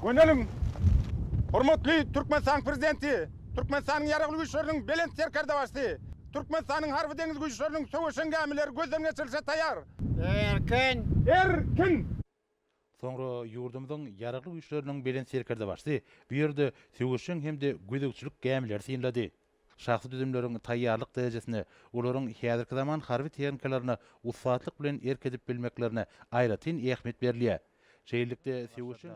Göneliň! Hormatly Türkmenistanyň Prezidenti, Türkmenistanyň Ýaragly Güýçleriniň Belent Serkerdebaşysy, Türkmenistanyň Harby-deňiz Güýçleriniň söweşeň gämileri gözden geçirilişe taýýar! Erkin! Erkin! Soňra ýurdumyzyň Ýaragly Güýçleriniň Belent Serkerdebaşysy bu ýerde söweşeň hem-de gözegçilik gämileri synlady. Şahsy düzümleriň taýýarlyk derejesine, olaryň häzirki zaman harby tehnikalaryna ussatlyk bilen erk edip bilmeklerine aýratyn ähmiýet berilýär. Şeýlelikde, söweşjeň.